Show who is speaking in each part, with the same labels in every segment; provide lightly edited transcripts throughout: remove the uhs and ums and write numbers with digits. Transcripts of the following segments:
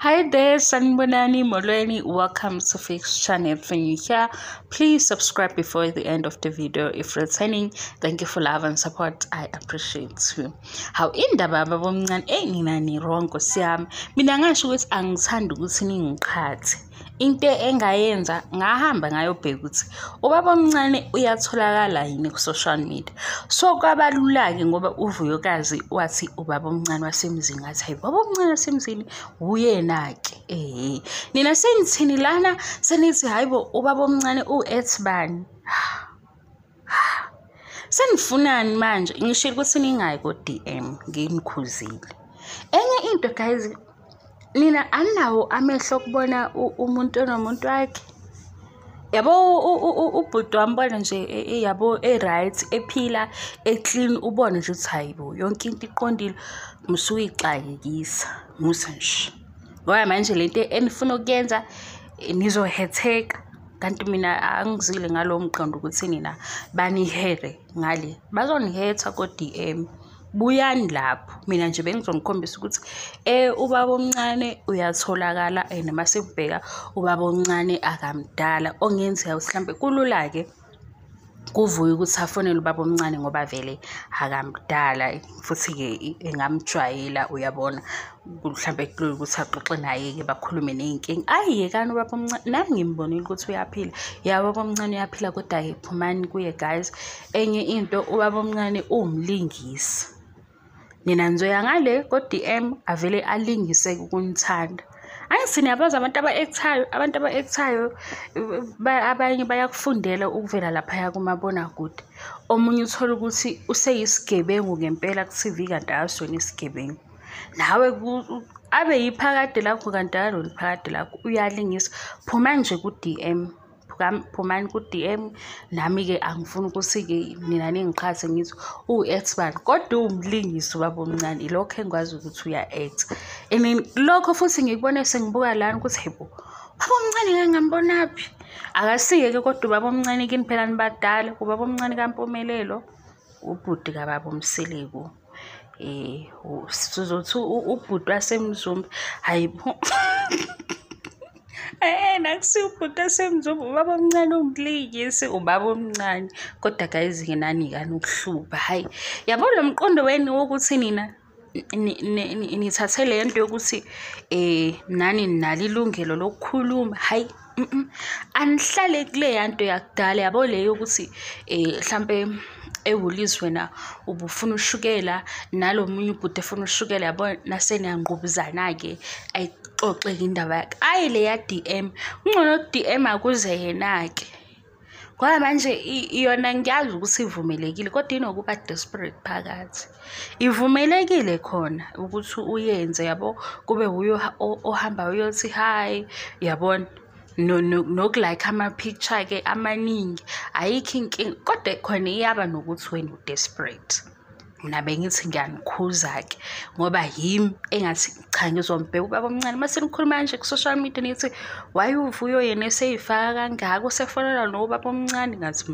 Speaker 1: Hi there, Sanibonani Molweni. Welcome to Fix Channel. If you're new here, please subscribe before the end of the video. If returning, thank you for love and support. I appreciate you. How indaba babomncane nina ni wrong nkosi yami. Mina ngasho ukuthi angithandi ukuthi ningiqhathe. Into engayenza ngahamba ngayobheka ukuthi ubaba omncane uyatholakala yini ku-social media. So kwabalula-ke ngoba uVuyokazi wathi ubaba omncane wasemzini, ngathi hayi ubaba omncane wasemzini uyena-ke. Nina senithini lana, senithi hayi bo ubaba omncane u-ex bani. Senifunani manje? Ngishilo ukuthi ningayi ko-DM, nginikhuzile. Enye into guys, nina aninawo amehlo okubona umuntu onomuntu wakhe. Yabo ubhuti wambona nje yabo e-right, ephila, e-clean, ubone nje ukuthi hayi bo yonke into iqondile, musuyixakekisa, musa nje. Ngoba manje lento enifuna ukuyenza nizohetheka. Kanti mina angizile ngalowo mqondo ukuthi nina banihere ngale. Bazonihetha ko-DM. Buyani lapho. Mina nje bengizongikhombisa ukuthi ubaba omncane uyatholakala and mase kubheka ubaba omncane akamdala. Okungenzeka ukuthi mhlambe kulula-ke kuvuye ukuthi afonele ubaba omncane ngoba vele akamdala, futhi-ke engamjwayela, uyabona. Mhlambe kulula ukuthi axoxe naye-ke bakhulume ney'nkinga. Ayi yekani ubaba omncane, nami ngimbonile ukuthi uyaphila. Ya ubaba omncane uyaphila, kodwa-ke phumani kuye guys. Enye into, ubaba omncane uwumlingisi. Nina nizoya ngale ko-DM avele alingise ukunithanda. Angithi niyabazi abantu aba-act-ayo, abantu aba-act-ayo abanye bayakufundela ukuvela laphaya kumabonakude. Omunye uthole ukuthi useyisigebengu ngempela ku-TV kanti akasona isigebengu. Nawe abe yiphakade lakho kanti akalona iphakade lakho, uyalingisa. Phumani nje ku-DM. Phumani ku-DM. Nami-ke angifuni ukuthi-ke nina ningiqhathe ngithi uwu-ex bani, kodwa uwumlingisi ubaba omncane. Ilokho engikwazi ukuthi uya-act. I mean lokho futhi ngikubone sengibuka lana ukuthi hayibo, ubaba omncane ngake ngambonaphi? Akasiyeke kodwa ubaba omncane kini phela nibadala. Ubaba omncane kaMpumelelo, ubhuti kababa uMseleku. Sizothi ubhuti waseMzumbe. Hayibo. Nakusiyo ubhuti waseMzumbe, ubaba omncane uwumlingisi, ubaba omncane. Kodwa guys nani-ke ukuhlupha. Hhayi, yabo lo mqondo wenu wokuthi nina nithathe le nto yokuthi nani ninalo ilungelo lokukhuluma. Hhayi, anihlale kuleya nto yakudala, yabo le yokuthi hlampe eWoolies wena ubufuna ushukela nalo munye ubhuti efuna ushukela, yabo naseniyangqubuzana-ke, ayixoxeke indaba yakhe. Ayi leya DM, kungcono ku-DM akuze yena-ke. Ngoba manje yona ngiyazi ukuthi ivumelekile, kodwa inokuba desperate phakathi. Ivumelekile khona ukuthi uyenze, yabo, kube wuye ohamba uyothi hi, yabona. Noku-like ama-picture-ke amaningi, ayikho inkinga, kodwa khona iyaba nokuthi wena u-desperate. Mina bengithi ngiyanikhuza-ke ngoba yimi engathi cha ngizombheka ubaba omncane. Mase nikhuluma nje ku-social media nithi why uVuyo yena eseyifaka kangaka, usefonelwa nobaba omncane, ngathi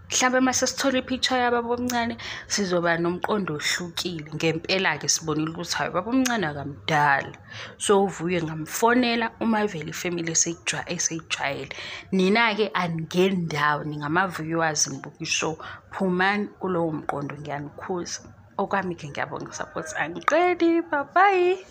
Speaker 1: mhlambe mase sithola i-picture yababa omncane sizoba nomqondo ohlukile. Ngempela-ke sibonile ukuthi hayi ubaba omncane akamdala. So uVuyo ngamfonela uma vele ifamily eseyijwayele. Nina-ke aningeni ndawo, ningama-viewers nibuka i-show. Phumani kulowo mqondo, ngiyanikhuza. Okwami-ke ngiyabonga support, angiqedi, bye bye.